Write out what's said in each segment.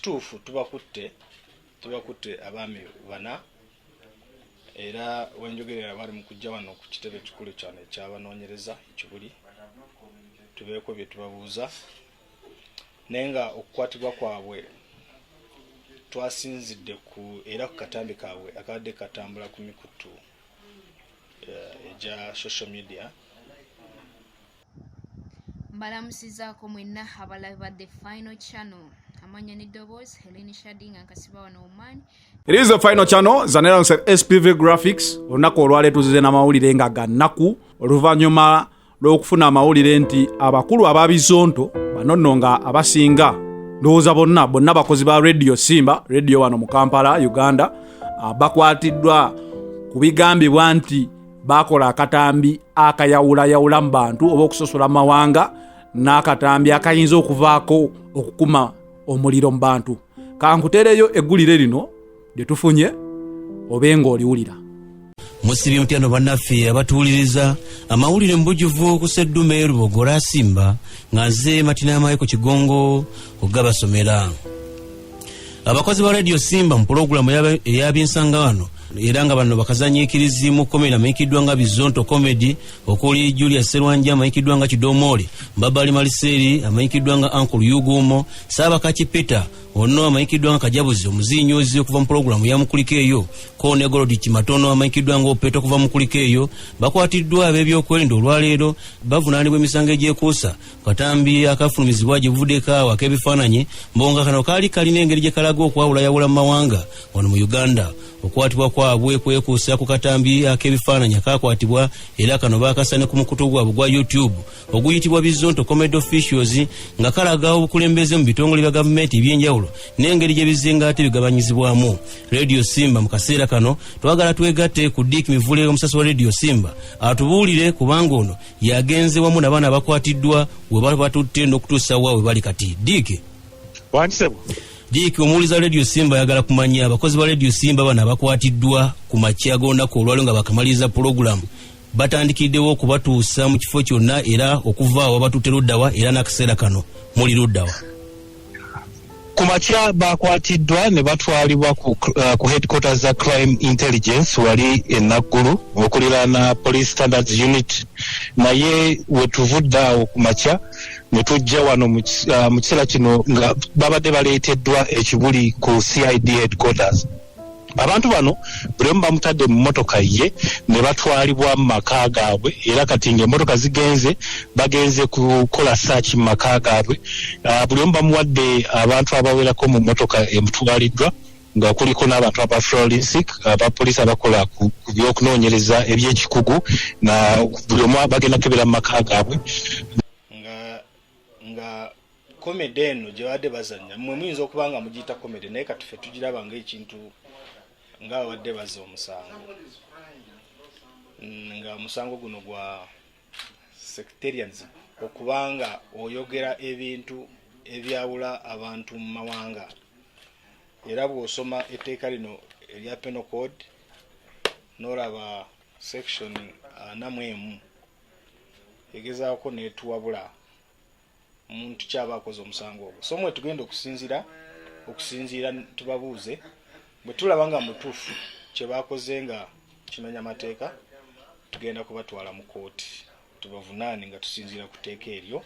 Kituufu, tubakutte, tubakutte abaami bana, era wenjogerera bali mu kujja wano ku kitebe ekikulu kyano ekyabanoonyereza ekibuli, tubeeko bye tubabuuza. Naye nga okukwatibwa kwabwe twasinzidde ku era ku katambi kaabwe akabadde katambula ku mikutu egya social media. Mbalamusizaako mwenna abalaba The Final Channel. Amanya n'eddoboozi Helen Shadi, nga nkasiba wano Oman. It is the Final Channel, Zanera SPV Graphics. Olunaku olwaleero tuzize n'amawulire nga ga nnaku, oluvannyuma lw'okufuna amawulire nti abakulu ababizonto bano nno nga abasinga ndowooza bonna bonna bakozi ba Radio Simba Radio wano mu Kampala, Uganda, bakwatiddwa ku bigambibwa nti bakola akatambi akayawulayawula mu bantu oba okusosola mu mawanga, n'akatambi akayinza okuvaako okukuma omuliro mu bantu. Kankuteereyo eggulire lino lye tufunye obe ng'oliwulira. Musibye mutyano bannaffe abatuwuliriza? Amawulire mu bujjuvu ku Seddume Lubogola Simba, nga nze Matina Maiko Kigongo ogabasomera. Abakozi ba Radio Simba mu pulogulamu eyabyensangaano, era nga bano bakazanyiikirizi mu comedy amanyikiddwa nga Bizonto Comedy, okuli Julius Serwanja amanyikiddwa nga Kidomooli, Mbabali Maliseeri amanyikiddwa nga Uncle Yugumo, Saabakaki Peter ono amanyikiddwa nga Kajabuzi omuziinyuzi okuva mu pulogulamu ya Mukuliko eyo, ko ne Golodi Kimatono amanyikiddwa nga Opeto okuva Mukuliko eyo, bakwatiddwa ab'ebyokwerinda olwaleero. Bavunaanibwa emisango egyekuusa katambi akafulumizibwa gye buvuddeko awo ak'ebifaananyi, mbonga kano kaali kalina engeri gye kalaga okwawulayawula mu mawanga wano mu Uganda. Okukwatibwa kwabwe kwekuusa ku katambi ak'ebifaananyi akakwatibwa, era kano bakasa ne ku mukutu gwabwe gwa YouTube oguyitibwa Bizonto Comedy Officials, nga kalaga obukulembeze mu bitongole bya gavumenti ebyenjawulo n'engeri gye bizinga ate bigabanyizibwamu. Radio Simba mu kaseera kano twagala twegatte ku Dick Mivule, omusasi wa Radio Simba, atubuulire, kubanga ono yagenze wamu n'abaana abakwatiddwa we batutte n'okutuusa wa we bali kati. Dick. Wangisebo. Dick, omuwuliza Radio Simba ayagala kumanya abakozi ba Radio Simba bano abakwatiddwa ku makya g'olunaku olwaliro nga bakamaliriza pulogulamu, batandikiddewo okubatuusa mu kifo kyonna, era okuva awo batutte luddawa, era n'akaseera kano muli luddawa? Ku makya bakwatiddwa ne batwalibwa ku headquarters za Crime Intelligence wali e Naggulu okuliraana Police Standards Unit. Naye wetuvudde awo ku makya ne tujja wano mu kiseera kino nga babadde baleeteddwa ekibuli ku CID headquarters. Abantu bano buli omu bamutadde mu mmotoka ye ne batwalibwa mu maka gaabwe, era kati ng'emmotoka zigenze, bagenze kukola search mu maka gaabwe. Buli omu bamuwadde abantu abawerako mu mmotoka emutwaliddwa, nga kuliko n'abantu aba forensic, abapoliisi abakola ku by'okunoonyereza ebyekikugu, na buli omu bagenda kukebera mu maka gaabwe. Nga comedy eno gye babadde bazannya, mmwe muyinza okuba nga mugiyita comedy, naye kati ffe tugiraba ng'ekintu nga babadde bazza omusango, nga omusango guno gwa sectarianism, okubanga oyogera ebintu ebyawula abantu mu mawanga. Era bw'osoma etteeka lino erya Penal Code n'olaba section 41, egezaako netuwabula omuntu kyaba akoze omusango ogwo. So mwe tugenda okusinziira tubabuuze. Bwe tulaba nga mutuufu kyebakoze nga kimenya mateeka, tugenda kubatwala mu kooti tubavunaane nga tusinziira ku tteeka eryo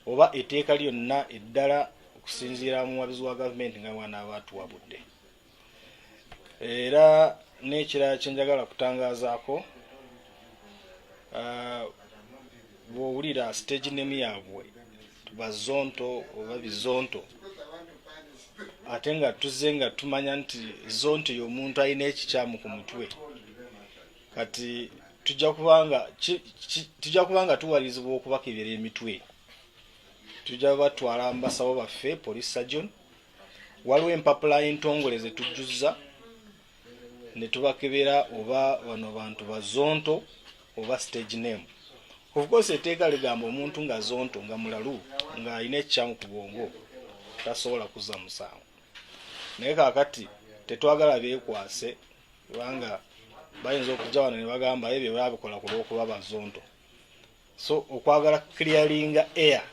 oba etteeka lyonna eddala, okusinziira mu muwabizi wa gavumenti nga bwanaaba atuwabudde. Era n'ekirala kyenjagala kutangazaako, bw'owulira stage name yaabwe Bazonto oba Bizonto, ate nga tuzze nga tumanya nti zonto y'omuntu alina ekikyamu ku mutwe, kati tujja kubanga tuwalirizibwa okubakebera emitwe. Tujja batwala mu basawo baffe, police surgeon. Waliwo empapula entongole ze tujjuzza ne tubakebera oba bano bantu bazonto oba stage name. Of course etteeka ligamba omuntu nga zonto, nga mulalu, ng'alina ekikyamu ku bwongo, tasobola kuzza musango. Naye kaakati tetwagala beekwase, kubanga bayinza okujja wano ne bagamba ebyo babikola ku lw'okuba bazonto. So okwagala clearinga air,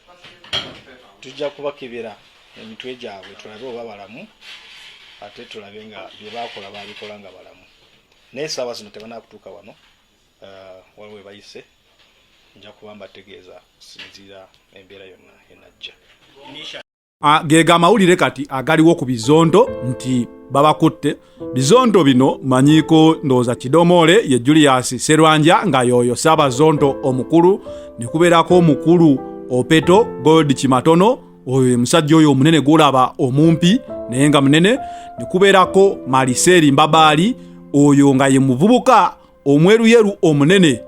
tujja kubakebera. emitwe gyabwe tulabe oba balamu, ate tulabe nga bye bakola babikola nga balamu. Naye essaawa zino tebanakutuuka wano. Waliwo webayise, nja kuba mbategeeza kusinziira embeera yonna enajja. Gega amawulire kati agaliwo ku Bizonto nti babakutte. Bizonto bino manyiiko ndowooza Kidomoole ye Julius Serwanja nga yoyo Ssaabazonto omukulu, ne kubeerako omukulu Opeto Gold Kimatono, oyo ye musajja oyo omunene gwolaba omumpi naye nga munene, ne kubeerako Maliseeri Mbabaali oyo nga ye muvubuka omweruyeru omunene,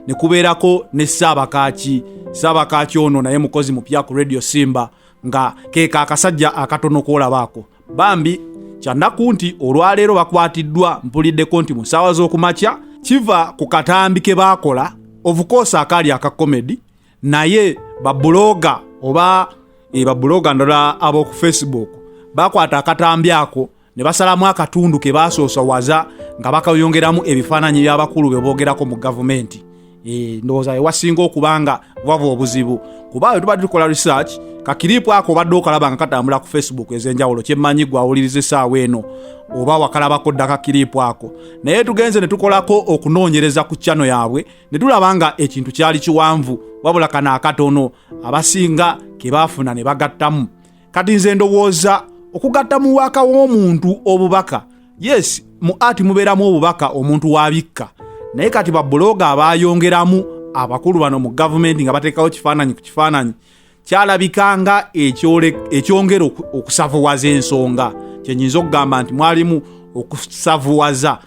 ne kubeerako ne Ssaabakaaki. Ssaabakaaki ono naye mukozi mupya ku Radio Simba, nga keeka akasajja akatono kwolabaako. Bambi kyannaku nti olwaleero bakwatiddwa, mpuliddeko nti mu ssaawa z'okumakya. Kiva ku katambi ke baakola, of course akaali aka comedy, naye babuloga oba babuloga ndala ab'oku Facebook bakwata akatambi ako ne basalamu akatundu ke basoosowaza nga bakayongeramu ebifaananyi by'abakulu be boogerako mu gavumenti. Ndowooza ewasinga okuba nga wava obuzibu, kuba bwe tuba tukola research, kakiripu ako obadde okalaba nga katambula ku Facebook ez'enjawulo. Kyemmanyi gwe awuliriza essaawa eno oba wakalabako dda kakiripu ako, naye tugenze ne tukolako okunoonyereza ku channel yaabwe ne tulaba nga ekintu kyali kiwanvu, wabula kano akatono abasinga ke baafuna ne bagattamu. Kati nze ndowooza okugatta mu waaka w'omuntu obubaka, yes, mu art mubeeramu obubaka omuntu wabikka, naye kati babuloga abayongeramu abakulu bano mu gavumenti nga bateekawo kifaananyi ku kifaananyi, kyalabika nga ekyongera okusavuwaza ensonga. Kyenyinza okugamba nti mwalimu okusavuwaza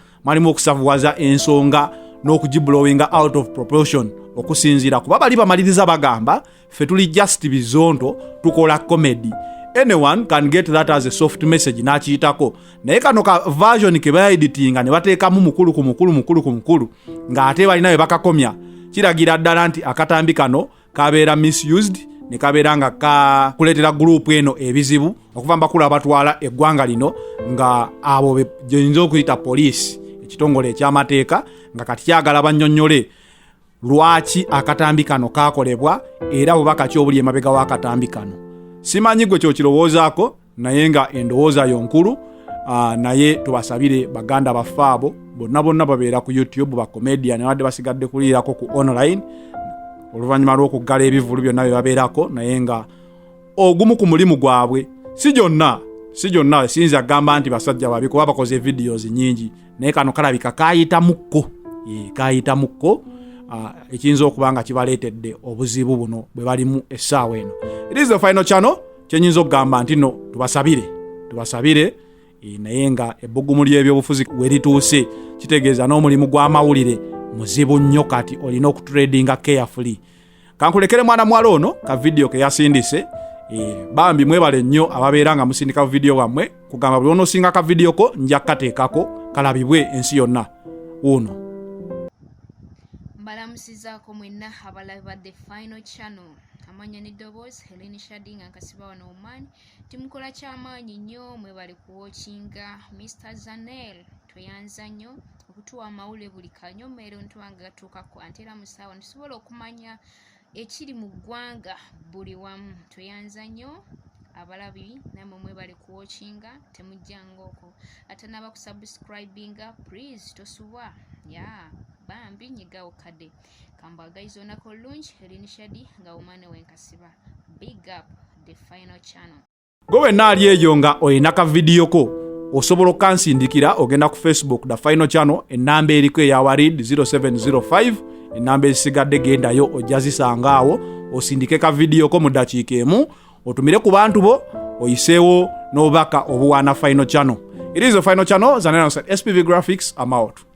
ensonga n'okugiblowinga out of proportion, okusinziira kuba bali bamaliriza bagamba ffe tuli just Bizonto, tukola comedy. Anyone can get that as a soft message n'akiyitako, naye kano ka version ke baeditinga ne bateekamu mukulu ku mukulu, mukulu ku mukulu, ng'ate balina bwe bakakomya, kiragira ddala nti akatambi kano kabeera misused ne kabeera nga kakuleetera gurupu eno ebizibu okuva mu bakulu abatwala eggwanga lino, nga abo gyenyinza okuyita poliisi, ekitongole ekyamateeka, nga kati kyagala bannyonnyole lwaki akatambi kano kakolebwa era bubaka ki obuli emabega w'akatambi kano. Simanyi gwe kyokirowoozaako, naye nga endowooza yo nkulu. Naye tubasabire baganda baffe abo bonna bonna babeera ku YouTube, bacomedian abadde basigadde kuliirako ku online oluvannyuma lw'okuggala ebivvulu byonna bye babeerako, naye nga ogumu ku mulimu gwabwe, si gyonna siyinza kugamba nti basajja babi kuba bakoze videos nyingi, naye kano kalabika kayitamukko, kayitamukko, ekiyinza okuba nga kibaleetedde obuzibu buno bwe balimu essaawa eno. It is the final channel. Kyenyinza okugamba nti no tubasabire, tubasabire, naye nga ebbugumu ly'ebyobufuzi we lituuse kitegeeza n'omulimu gw'amawulire muzibu nnyo. Kati olina okutreadinga carefully. Kankulekere mwana muwala ono ka vidiyo ke yasindise. Bambi mwebale nnyo ababeera nga musindika vidiyo wammwe, kugamba buli onoosinga ka vidiyo ko nja kukateekako kalabibwe ensi yonna. Wuuno. Mbalamusizaako mwenna abalabi ba The Final Channel. Amanya n'eddoboozi Helen Shadi, nga nkasiba wano Oman. Timukola kyamaanyi nnyo, mwebale kuwatchinga. Mr Zanel, tweyanza nnyo okutuwa amawulire buli kanyomero ntuba nga gatuukako, ate era mu ssaawa ntusobola okumanya ekiri mu ggwanga buli wamu. Tweyanza nnyo abalabi, nammwe mwebale kuwatchinga, temujjanga okwo. Atanaba kusubscribinga, please tosubwa ya bambi nyigawo kadde kambwagayiza. Olunaku olulungi. Elin Shadi nga omwana wenkasiba. Big up The Final Channel. Gwe wenna ali eyo nga olina ka vidiyo ko, osobola okukansindikira. Ogenda ku Facebook, The Final Channel, enamba eriko eya Warid 0705, enamba ezisigadde gendayo ojja zisanga awo, osindike ka vidiyo ko mu ddakiika emu, otumire ku bantu bo, oyiseewo n'obubaka obuwaana Final Channel. It is the Final Channel. Zanera SPV Graphics, I'm out.